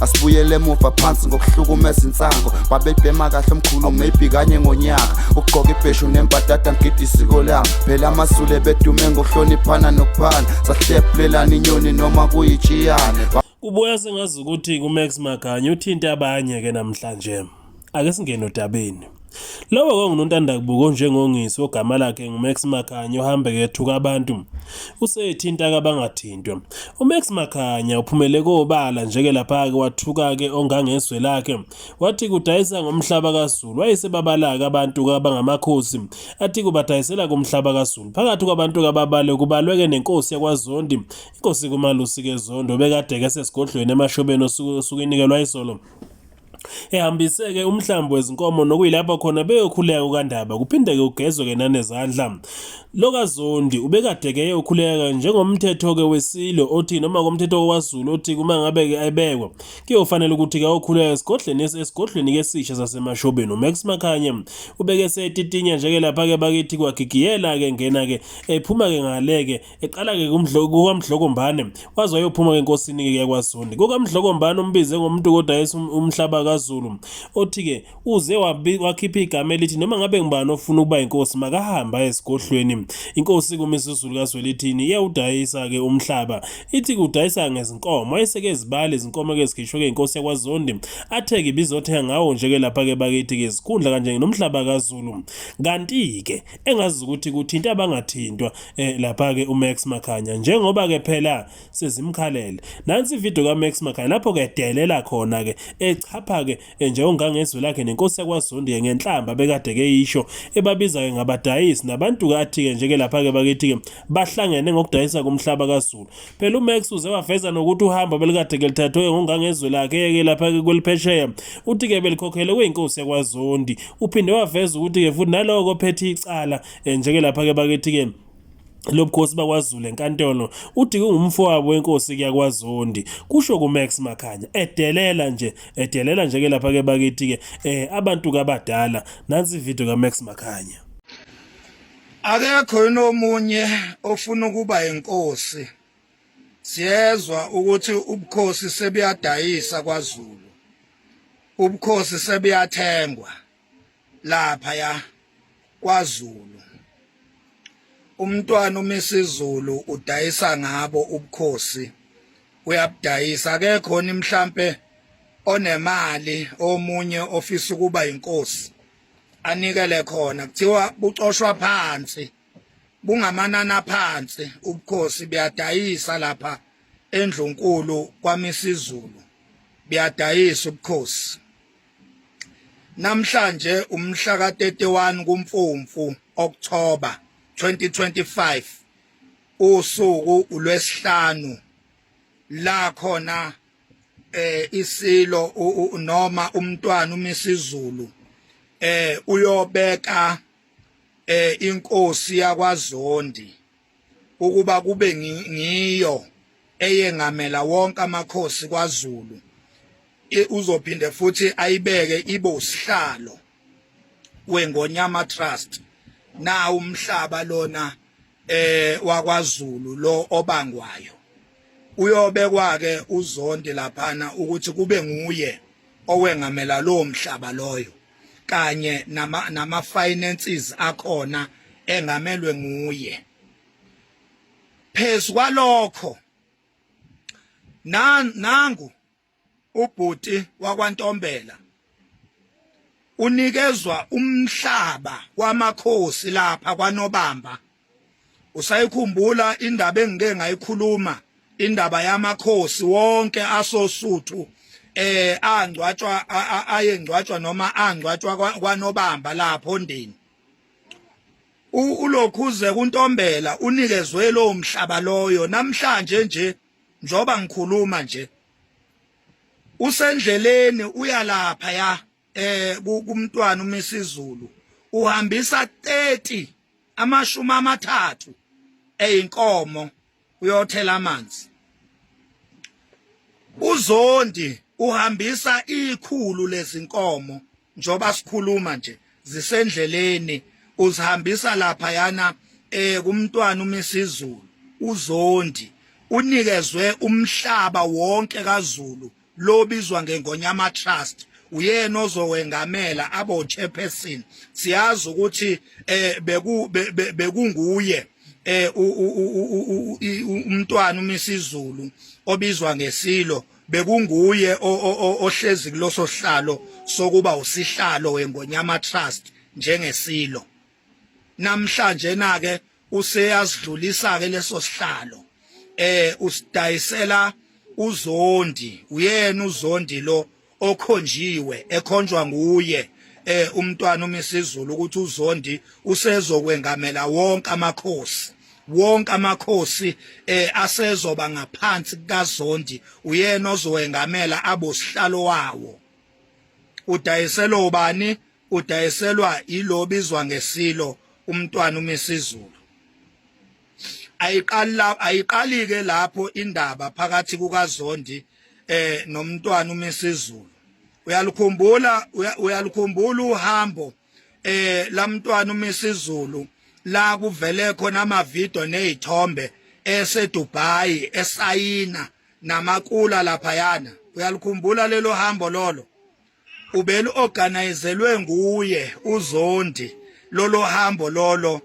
Asibuyele emuva phansi ngokuhlukumeza insango. Babebhema kahle omkhulu maybe kanye ngonyaka. Ukugqoka ibheshu nembadada ngigida isiko lami. Phela amaZulu ebedume ngokuhloniphana nokuphana. Sahlephulelana inyoni noma kuyitshiyane. Kubuya sengazi ukuthi kuMax Makhanya uthinte abanye ke namhlanje. Ake singene odabeni. Lowo kwangunontanda kubuka onjengongisi ogama lakhe nguMax Makhanya ohambe kethuka abantu. Usethinta kabangathintwa. UMax Makhanya uphumele kobala njeke lapha-ke wathuka-ke ongangezwe lakhe. Wathi kudayisa ngomhlaba kaZulu. Wayesebabalaka abantu abangamakhosi. Athi kubadayisela kumhlaba kaZulu. Phakathi kwabantu ababale kubalweke nenkosi yakwaZondi. Inkosi kuMalusi ke Zondo bekade-ke sesigodlweni eMashobeni osuke inikelwa izolo. Ehambise-ke umhlambi wezinkomo nokuyilapho khona beyokhuleka kukaNdaba kuphinde-ke kugezwe-ke nanezandla. Lo kaZondi ubekade-ke eyokhuleka njengomthetho-ke weSilo othi noma komthetho wakwaZulu othi uma ngabe-ke ebekwa kuyofanele ukuthi-ke ayokhuleka esigodlweni esigodlweni-ke esisha saseMashobeni. UMax Makhanya ubeke setitinya nje-ke lapha-ke bakithi kwagigiyela-ke ngena-ke ephuma-ke ngale-ke Eqala-ke kukaMdlokombane waze wayophuma-ke enkosini-ke yakwaZondi. KukaMdlokombane umbize ngomuntu kodayisa um, umhlaba kaZulu othi-ke uze wakhipha igama elithi noma ngabe ngubani ofuna ukuba inkosi makahambe aye esigodlweni. Inkosi kuMisuzulu kaZwelithini iyawudayisa-ke umhlaba. Ithi kudayisa ngezinkomo. Wayeseke ezibala izinkomo-ke ezikhishwe-ke inkosi yakwaZondi athe-ke ibizothenga ngawo nje-ke lapha-ke bakithi-ke izikhundla kanje nomhlaba kaZulu. Kanti-ke engazi ukuthi kuthinta abangathintwa lapha-ke uMax Makhanya njengoba-ke phela sezimkhalele. Nansi ividiyo kaMax Makhanya lapho-ke edelela khona-ke echapha-ke njengongangezwe lakhe nenkosi yakwaZondi-ke ngenhlamba bekade-ke eyisho ebabiza-ke ngabadayisi nabantu-ke athi-ke nje-ke lapha-ke bakithi-ke bahlangene ngokudayisa komhlaba kaZulu. Phela uMax uze waveza nokuthi uhambo belikade-ke lithathwe ngongangezwe lakhe-ke lapha-ke kweliphesheya uthi-ke belikhokhele kuyinkosi yakwaZondi. Uphinde waveza ukuthi-ke futhi naloko ophethe icala njeke lapha-ke bakithi-ke lobukhosi bakwaZulu enkantolo uthi kungumfowabo wenkosi kuyakwaZondi kusho kuMax Makhanya edelela nje edelela nje ke lapha ke bakithi ke abantu kabadala nansi video kaMax Makhanya. Akekho yini omunye ofuna ukuba inkosi? Siyezwa ukuthi ubukhosi sebuyadayisa kwaZulu. Ubukhosi sebuyathengwa lapha ya kwaZulu. Umntwana uMisizulu udayisa ngabo ubukhosi uyabudayisa akekho ni mhlampe onemali omunye ofisa ukuba inkosi anikele khona kuthiwa bucoshwa phansi bungamanana phansi ubukhosi buyadayisa lapha endlunkulu kwaMisizulu buyadayisa ubukhosi namhlanje umhla ka-31 kuMfumfu October 2025 usuku ulwesihlanu la khona isilo noma umntwana uMisizulu uyobeka inkosi yakwaZondi ukuba kube ngiyo eyengamela wonke amakhosi kwaZulu uzophinde futhi ayibeke ibe usihlalo weNgonyama Trust na umhlaba lona wakwaZulu lo obangwayo uyobekwa ke uZondi laphana ukuthi kube nguye owengamela lowo mhlaba loyo kanye nama nama finances akhona engamelwe nguye phezu kwalokho nangu ubhuti wakwaNtombela unikezwa umhlaba wamakhosi lapha kwaNobamba usayikhumbula indaba engike ngayikhuluma indaba yamakhosi wonke asosuthu angcwatshwa ayengcwatshwa noma angcwatshwa kwaNobamba lapho ondini ulokhuze kuntombela unikezwe lowo mhlaba loyo namhlanje nje njoba ngikhuluma nje usendleleni uyalapha ya kumntwana uMisizulu uhambisa 30 amashumi amathathu eyinkomo uyothela amanzi uZondi uhambisa ikhulu lezinkomo njoba sikhuluma nje zisendleleni uzihambisa lapha yana kumntwana uMisizulu uZondi unikezwe umhlaba wonke kaZulu. lobizwa ngeNgonyama Trust, uyena ozowengamela abo chairperson. Siyazi ukuthi beku bekunguye umntwana uMisizulu obizwa ngesilo, bekunguye ohlezi kuloso sihlalo sokuba usihlalo weNgonyama Trust njengesilo. Namhlanje na ke useyazidlulisa ke leso sihlalo, usidayisela uZondi. Uyena uZondi lo okhonjiwe, ekhonjwa nguye umntwana uMisizulu ukuthi uZondi usezokwengamela wonke amakhosi, wonke amakhosi asezoba ngaphansi kukaZondi, uyena ozowengamela abosihlalo wawo. Udayiselwa ubani? Udayiselwa ilobizwa ngesilo umntwana uMisizulu. Ayiqali la, ayiqali ke lapho indaba phakathi kukaZondi nomntwana uMisizulu. Uyalikhumbula, uyalikhumbula uhambo lamntwana uMisizulu la kuvele khona ama video nezithombe ese Dubai esayina namakula laphayana? Uyalikhumbula lelo hambo lolo? Ubelu organizelwe nguye uZondi lolo hambo lolo.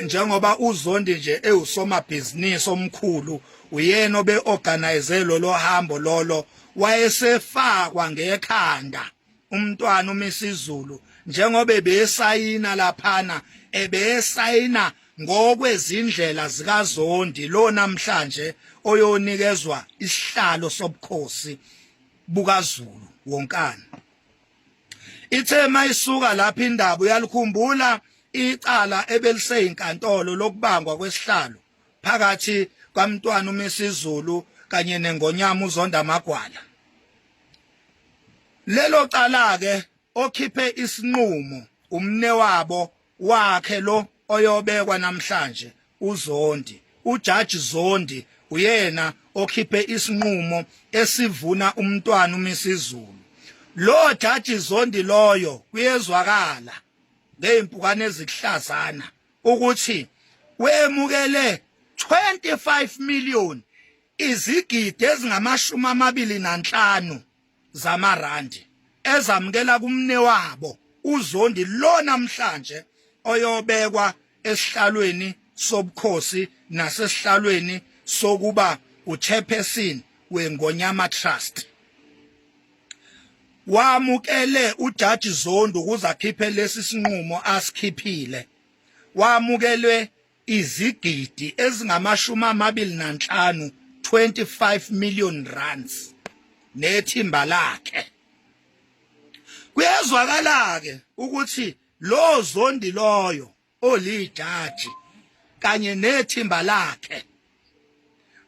Njengoba uZondi nje ewusomabhizinisi omkhulu, uyena obe organize lolo hambo lolo. Wayesefakwa ngekhanda umntwana uMisizulu njengoba ebesayina laphana, ebesayina ngokwezindlela zikaZondi lo namhlanje oyonikezwa isihlalo sobukhosi bukaZulu wonkana. Ithe mayisuka lapha indaba, uyalikhumbula icala ebeliseyinkantolo lokubangwa kwesihlalo phakathi kwamntwana uMisizulu kanye nengonyama uZonda Magwala? Lelo cala ke okhiphe isinqumo umnewabo wakhe lo oyobekwa namhlanje uZondi. Ujaji Zondi uyena okhiphe isinqumo esivuna umntwana uMisizulu. Lo jaji Zondi loyo kuyezwakala ngezimpukane ezikuhlazana ukuthi wemukele 25 million, izigidi ezingama-25 zamarandi, ezamukela kumne wabo uZondi lo namhlanje oyobekwa esihlalweni sobukhosi nasesihlalweni sokuba uchairperson weNgonyama Trust. Wamukele ujaji Zondi ukuze akhiphe lesi sinqumo asikhiphile, wamukelwe izigidi ezingama-25, 25 million rands, nethimba lakhe. Kuyezwakala ke ukuthi lo Zondi loyo olijaji kanye nethimba lakhe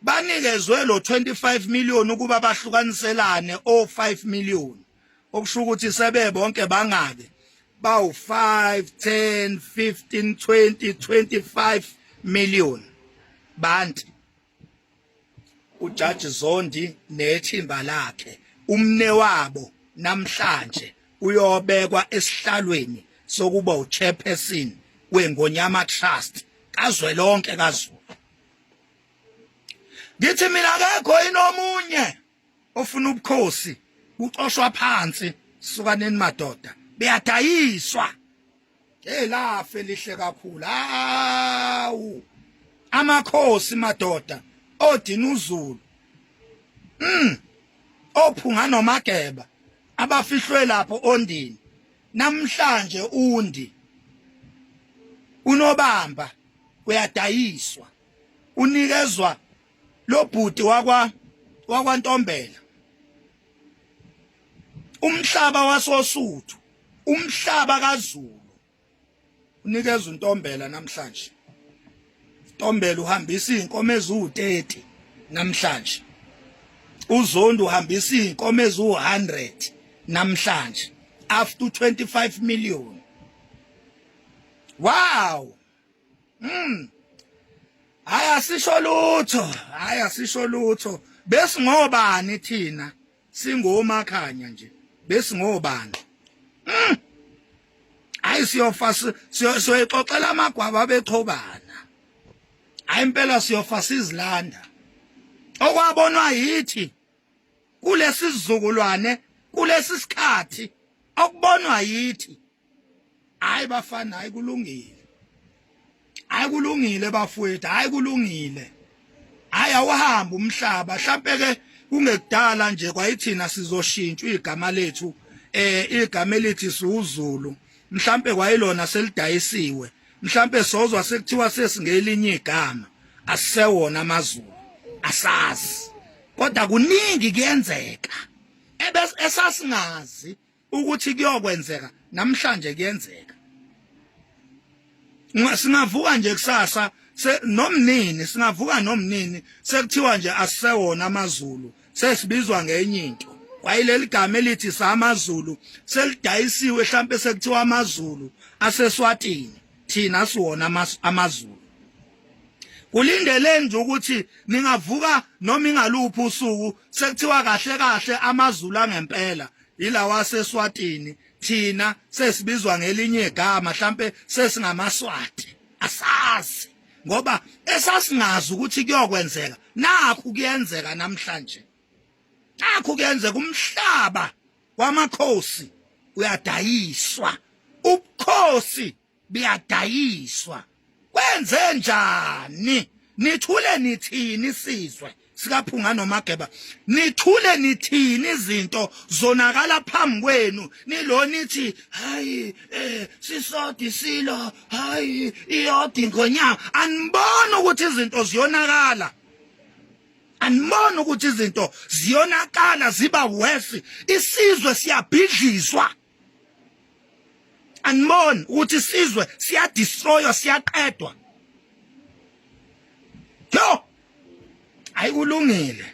banikezwe lo 25 million ukuba bahlukaniselane o 5 million, okusho ukuthi sebe bonke bangake bawu 5, 10, 15, 20, 25 million bantu. Ujaji Zondi nethimba lakhe, umne wabo namhlanje uyobekwa esihlalweni sokuba uchairperson weNgonyama Trust kazwelonke kaZulu. Ngithi mina akekho inomunye ofuna ubukhosi bucoshwa phansi. Sukaneni madoda, beyadayiswa. Hey, lafe lihle kakhulu. Hawu, amakhosi madoda, odina uZulu, ophunga nomageba abafihlwe lapho ondini. Namhlanje undi unobamba uyadayiswa, unikezwa lo bhuti wakwaNtombela umhlaba wasoSuthu, umhlaba kaZulu unikeza uNtombela namhlanje. Ntombela uhambisa izinkomo eziwu30 namhlanje, uZondo uhambisa izinkomo eziwu100 namhlanje after 25 million. Wow. Hayi, asisho lutho, hayi, asisho lutho. Besingobani thina? Singomakhanya nje, besingobani? Hayi, siyofa, siyoyixoxela amagwaba bechobana. Hayi impela, siyofa sizilanda okwabonwa yithi. Kulesizukulwane, kulesi sikhathi okubonwa yithi. Hayi bafana, hayi kulungile. Hayi kulungile bafowethu, hayi kulungile. Hayi awuhambe umhlaba, mhlambe ke kungekudala nje kwayithina sizoshintshwa igama lethu, igama elithi siwuZulu, mhlambe kwayilona selidayisiwe, mhlambe sozwa sekuthiwa sesingelinye igama, asisewona amaZulu, asazi. Kodwa kuningi kuyenzeka esasingazi ukuthi kuyokwenzeka, namhlanje kuyenzeka. Singavuka nje kusasa nomnini, singavuka nomnini sekuthiwa nje asisewona amaZulu, sesibizwa ngenye into. Kwayileli gama elithi samaZulu selidayisiwe, mhlambe sekuthiwa amaZulu aseSwatini, thina siwona amaZulu. Kulindele nje ukuthi ningavuka noma ingaluphi usuku sekuthiwa kahle kahle amaZulu angempela yilawa aseSwatini, thina sesibizwa ngelinye igama, mhlambe sesingamaswati, asazi, ngoba esasingazi ukuthi kuyokwenzeka nakhu kuyenzeka namhlanje. Nakhu kuyenzeka, umhlaba wamakhosi uyadayiswa, ubukhosi buyadayiswa. Kwenze njani? Nithule nithini isizwe sikaPhunga noMageba? Nithule nithini izinto zonakala phambi kwenu? Nilo nithi hayi sisodwa isilo, hayi iyodwa ingonyama. Aniboni ukuthi izinto ziyonakala? Aniboni ukuthi izinto ziyonakala ziba worse? Isizwe siyabhidlizwa. Aniboni ukuthi isizwe siyadestroywa, siyaqedwa? Yo, ayikulungile.